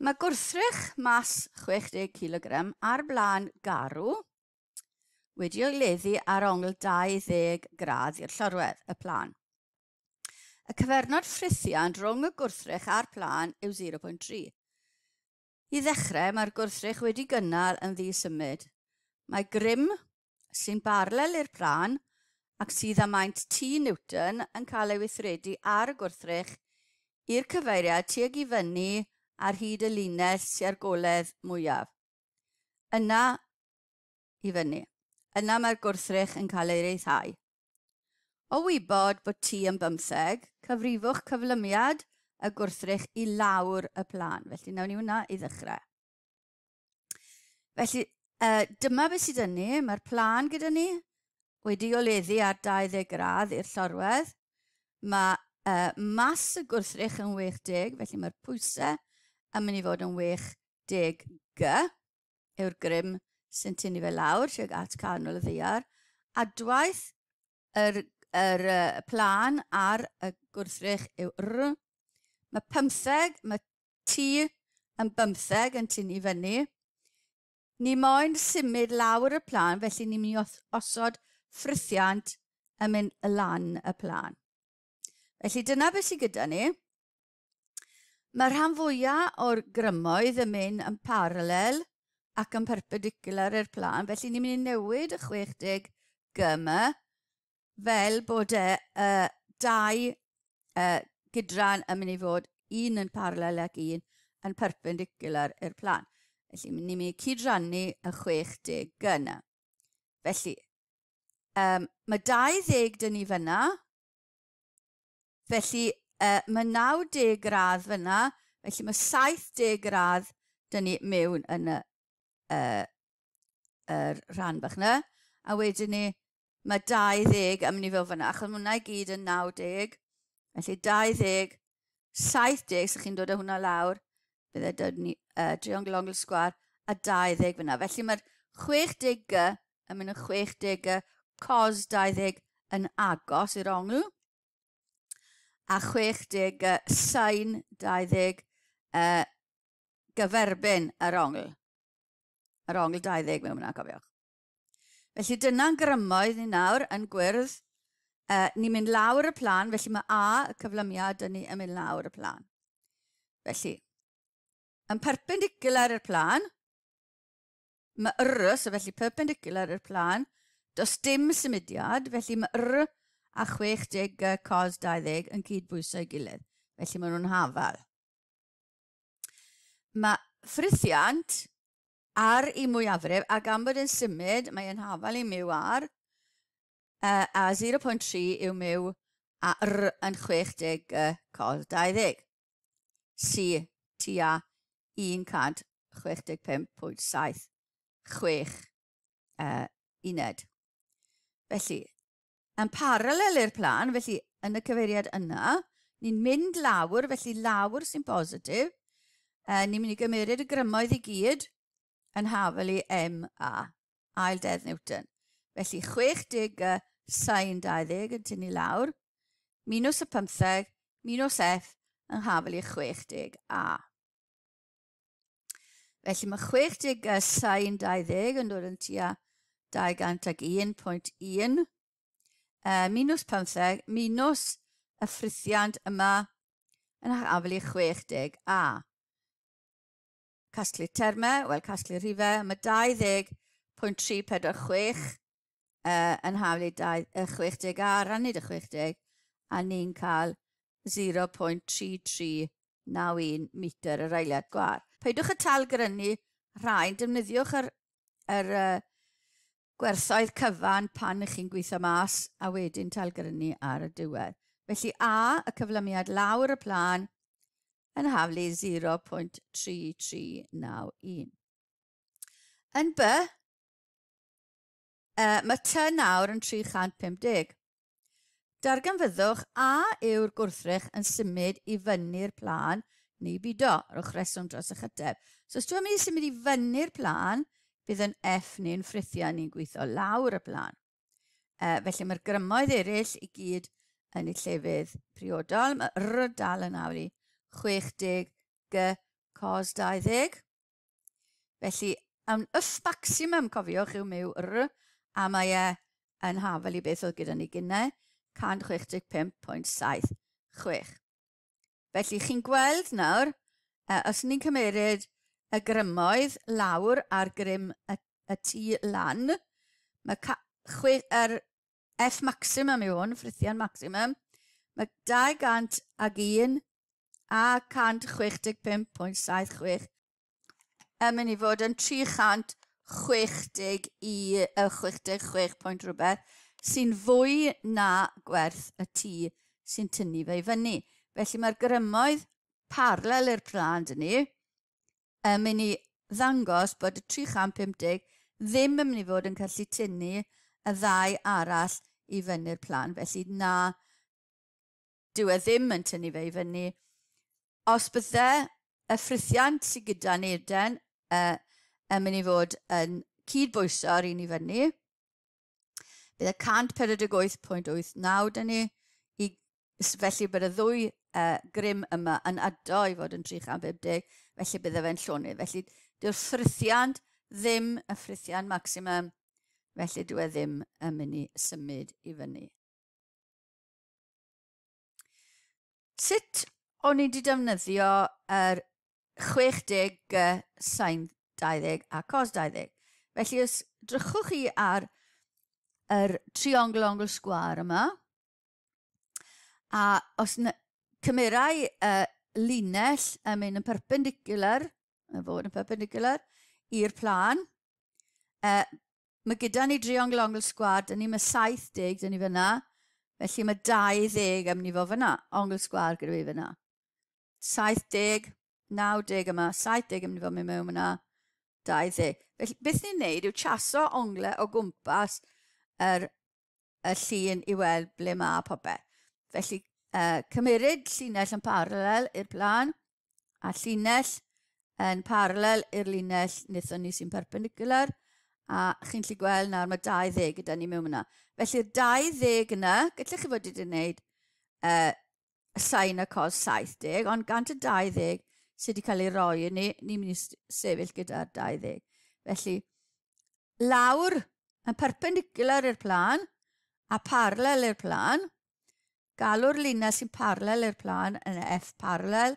Mae gwrthrych mas 60 kg ar blaen garw wedi oleddu ar ongl 20 gradd i'r llorwedd, y plân. Y cyfernod ffrithiant rhwng y gwrthrych a'r plân yw 0.3. I ddechrau, mae'r gwrthrych wedi gynnal yn ddi-symud. Mae grym sy'n barlel i'r plân ac sydd â maint T Newton yn cael ei weithredu ar y gwrthrych i'r cyfeiriad tuag i fyny ar hyd y linell sy ar goledd mwyaf. Yna i fyny. Yna mae'r gwrthrych yn cael ei ryddhau. O wybod bod T yn bymtheg, cyfrifwch cyflymiad y gwrthrych i lawr y plân. Felly nawn ni hwnna i ddechrau. Felly, dyma beth sydd yn ni. Mae'r plân gyda ni wedi oleddu ar 20 gradd i'r llorwedd. Mae mas y gwrthrych yn 60, felly mae'r pwysau yn mynd i fod yn 60 G yw'r grym sy'n tynnu fe lawr tuag at canol y ddaear. Adwaith yr, yr plân ar y gwrthrych yw R. Mae 15, mae T yn bymtheg yn tynnu fyny. Ni moyn symud lawr y plân, felly ni'n mynd i osod ffrithiant yn mynd lan y plân. Felly dyna beth sydd gyda ni. Mae rhan fwyaf o'r grymoedd yn mynd yn paralel ac yn perpendicular i'r plân, felly ni'n mynd i newid y 60 G yma fel bod e dau gydran yn mynd i fod un yn paralel ac un yn perpendicular i'r plân. Felly ni'n mynd i cydrannu y 60 G yna. Felly, mae 20 dyn ni fyna, felly mae 90 gradd fyna, felly mae 70 gradd dyn ni mewn yn y, yr rhan bach yna, a wedyn ni mae 20 yn mynd i fod fyna, achos mae hwnna i gyd yn 90, felly 20, 70, so chi'n dod â hwnna lawr, bydde dod ni, triongl ongl sgwar, a 20 fyna. Felly mae'r 60 G yn mynd yn 60 G cos 20 yn agos i'r ongl, a 60 G sin 20 gyferbyn yr ongl. Yr ongl 20 mewn hwnna, cofiwch. Felly dyna'n grymoedd ni nawr yn gwyrdd. Ni'n mynd lawr y plân, felly mae A, y cyflymiad, dyn ni yn mynd lawr y plân. Felly, yn perpendicular i'r plân, mae R, so felly perpendicular i'r plân, does dim symudiad, felly mae R a 60 cos 20 yn cydbwyso ei gilydd. Felly maen nhw'n hafal. Mae ffrithiant ar ei mwyafrif, a gan bod e'n symud, mae e'n hafal i mu ar, a 0.3 yw mu a R yn 60 cos 20. C tua 165.76 uned. Felly, yn paralel i'r plân, felly yn y cyfeiriad yna, ni'n mynd lawr, felly lawr sy'n positif. Ni'n mynd i gymeryd y grymoedd i gyd yn hafal i M A, ail deddf Newton. Felly 60 sin 20 yn tynnu lawr, minus y 15, minus F yn hafal i 60 A. Felly mae 60 sin 20 yn dod yn tua 201.1, minus 15, minus y ffrithiant yma yn hafal i 60 A. Casglu termau, wel casglu rhifau, mae 20.346 yn hafal i 60 A, rannu dy 60, a ni'n cael 0.3391 metr yr eiliad gwar. Peidiwch y talgrynu rhain, defnyddiwch yr gwerthoedd cyfan pan ych chi'n gweithio mas a wedyn talgrynu ar y diwedd. Felly A, y cyflymiad lawr y plân, yn haflu 0.3391. Yn B, mae T nawr yn 350. Darganfyddwch a yw'r gwrthrych yn symud i fyny'r plân neu bido, rhowch reswm dros eich ateb. So os dwi'n mynd i symud i fyny'r plân, bydd yn F neu'n ffrithiau ni'n gweithio lawr y plân. Felly mae'r grymoedd eraill i gyd yn eu llefydd priodol. Mae R dal yn awr i 60 G cos 20. Felly, am F maximum, cofiwch, yw miw R, a mae e yn hafel i beth oedd gyda ni gynnau, 165.76. Felly, chi'n gweld nawr, os ni'n cymeryd y grymoedd lawr a'r grym y tŷ lan, mae yr F maximum yw hwn, ffrithiant maximum, mae 201 a 165.76 yn mynd i fod yn 360 i 66 pwynt rhywbeth, sy'n fwy na gwerth y tŷ sy'n tynnu fe i fyny. Felly mae'r grymoedd paralel i'r plân dyn ni yn mynd i ddangos bod y 350 ddim yn mynd i fod yn gallu tynnu y ddau arall i fyny'r plân. Felly na, dyw e ddim yn tynnu fe i fyny. Os bydde y ffrithiant sydd gyda ni den yn mynd i fod yn cydbwyso ar un i fyny, bydd y 148.89 dyn ni, felly bydd y ddwy grym yma yn ado i fod yn 350, felly bydde fe'n llonydd. Felly dyw'r ffrithiant ddim y ffrithiant maximum, felly dyw e ddim yn mynd i symud i fyny. Sut o'n i wedi defnyddio yr 60 sin 20 a cos 20? Felly os drychwch chi ar yr triongl ongl sgwâr yma, a os cymerai linell yn mynd yn perpendicular, yn fod yn perpendicular, i'r plân, mae gyda ni triongl ongl sgwâr, dyn ni mae 70 dyn ni fyna, felly mae 20 yn mynd i fod fyna, ongl sgwâr gyda fi fyna. 70, 90 yma, 70 yn mynd i fod mynd mewn fyna, 20. Felly beth ni'n neud yw chaso ongle o gwmpas y llun i weld ble mae popeth. Felly cymeryd llinell yn paralel i'r plân, a llinell yn paralel i'r linell wnaethon ni sy'n perpendicular, a chi'n gallu gweld nawr mae 20 gyda ni mewn yna. Felly'r 20 yna, gallech chi fod wedi gwneud sin a cos 70, ond gant y 20 sydd wedi cael ei roi i ni, ni'n mynd i sefyll gyda'r 20. Felly, lawr yn perpendicular i'r plân a paralel i'r plân, galw'r linell sy'n paralel i'r plân yn F paralel,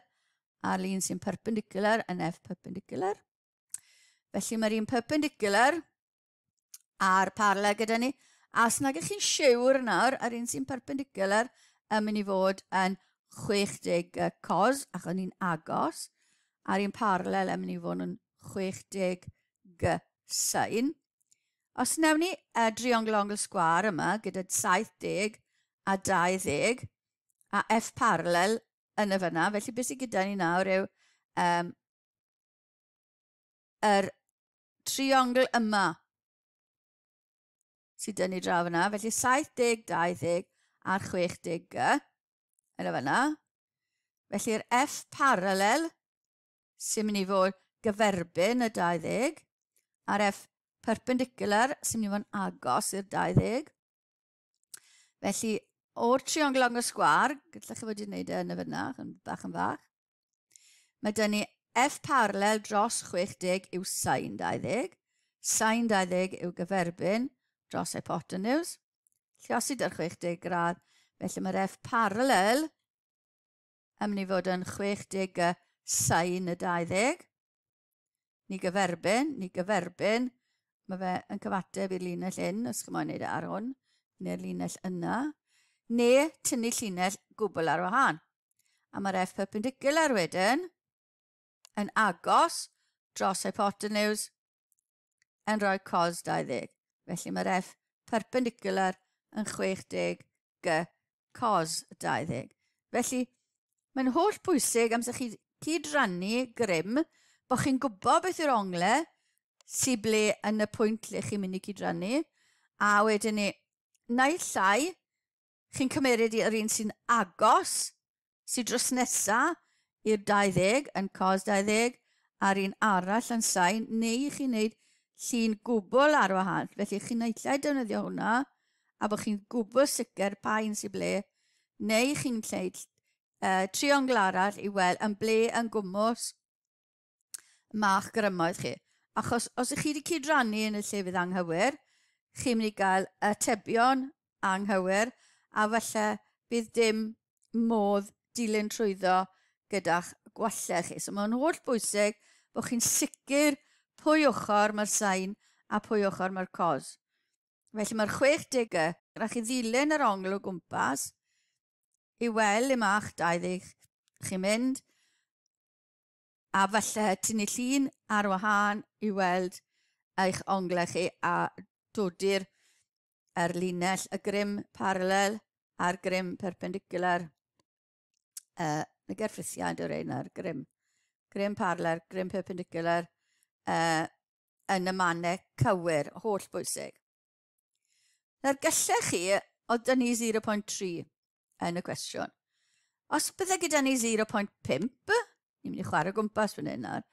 a'r lun sy'n perpendicular yn F perpendicular. Felly mae'r un perpendicular a'r paralel gyda ni. A os nag ych chi'n siwr nawr, yr un sy'n perpendicular yn mynd i fod yn 60 cos, ac o'n i'n agos, a'r un paralel yn mynd i fod yn 60 g sin. Os wnawn ni y triongl ongl sgwâr yma gyda 70 a 20 a F paralel yn y fyna, felly beth sydd gyda ni nawr yw yr triongl yma sydd dyn ni draw fyna, felly 70, 20 a'r 60 g yn y fyna. Felly'r F paralel sy'n mynd i fod gyferbyn y 20 a'r F perpendicular sy'n mynd i fod yn agos i'r 20. Felly, o'r triongl ongl sgwâr, gallech chi fod wedi gwneud e yn y fyna, yn bach yn fach, mae dyn ni F paralel dros 60 yw sin 20. Sin 20 yw gyferbyn dros hypotenuse. Lliosi dy'r 60 gradd, felly mae'r F paralel yn mynd i fod yn 60 sin y 20. Ni gyferbyn, ni gyferbyn. Mae fe yn cyfateb i'r linell hyn, os chi'n moyn wneud e ar hwn, neu'r linell yna. Neu tynnu llinell gwbl ar wahân. A mae'r F perpendicular wedyn yn agos dros hypotenuse yn rhoi cos 20. Felly mae'r F perpendicular yn 60 g cos 20. Felly mae'n holl bwysig amser chi cydrannu grym bod chi'n gwybod beth yw'r ongle sy'n ble yn y pwynt lle chi'n mynd i cydrannu, a wedyn ni, naill llai, chi'n cymeryd i'r un sy'n agos, sy'n dros nesa i'r 20 yn cos 20, a'r un arall yn sain, neu chi'n neud llun gwbl ar wahân. Felly chi'n naill ai defnyddio hwnna, a bod chi'n gwbl sicr pa un sy'n ble, neu chi'n gwneud triongl arall i weld yn ble yn gwmws ma'ch grymoedd chi. Achos os ych chi wedi cydrannu yn y llefydd anghywir, chi'n mynd i gael atebion anghywir, a falle bydd dim modd dilyn trwyddo gyda'ch gwallau chi. So mae'n holl bwysig bod chi'n sicr pwy ochr mae'r sain a pwy ochr mae'r cos. Felly mae'r 60 y, rhaid chi ddilyn yr ongl o gwmpas i weld le ma'ch 20 chi'n mynd, a falle tynnu llun ar wahân i weld eich onglau chi a dodi'r yr linell, y grym parallel a'r grym perpendicular. Y gerffrithiad yw'r ein a'r grym. Grym parallel, grym perpendicular yn y mannau cywir, holl bwysig. Nawr gallech chi, oedd dyn ni 0.3 yn y cwestiwn. Os bydde gyda ni 0.5, ni'n mynd i chwarae gwmpas fan hyn nawr,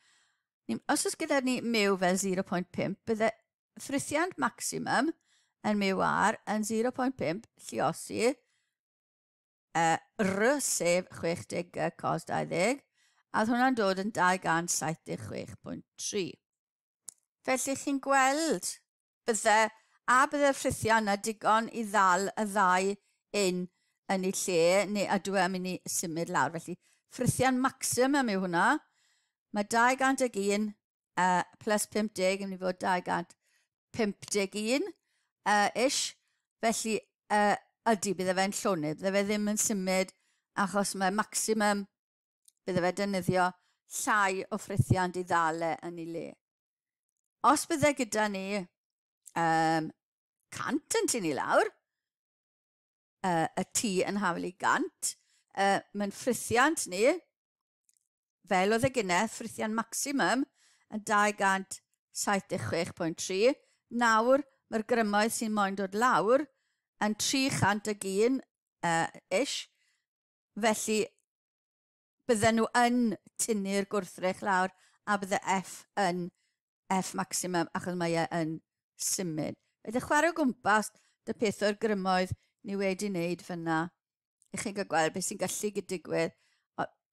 os oes gyda ni miw fel 0.5, bydde ffrithiant maximum yn miw r yn 0.5 lliosi r, sef 60 cos 20, a oedd hwnna'n dod yn 276.3. Felly chi'n gweld bydde, a bydde'r ffrithiant yna digon i ddal y ddau un yn ei lle, neu ydw e mynd i symud lawr. Felly ffrithiant maximum yw hwnna. Mae 201 plus 50 yn mynd i fod 251 ish. Felly ydy, bydde fe'n llonydd. Bydde fe ddim yn symud achos mae maximum, bydde fe defnyddio llai o ffrithiant i ddal e yn ei le. Os bydde gyda ni 100 yn tynnu lawr, y T yn hafel i 100, mae'n ffrithiant ni, fel oedd e gynne, ffrithiant maximum yn 276.3. Nawr, mae'r grymoedd sy'n moyn dod lawr yn 301 ish, felly bydden nhw yn tynnu'r gwrthrych lawr a bydde F yn F maximum achos mae e yn symud. Felly chwarae o gwmpas dy peth o'r grymoedd ni wedi wneud fyna. I chi'n cael gweld beth sy'n gallu digwydd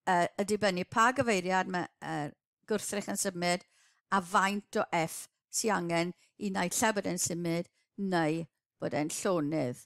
y dibynnu pa gyfeiriad mae'r gwrthrych yn symud a faint o F sy'n angen i naill ai bod e'n symud neu bod e'n llonydd.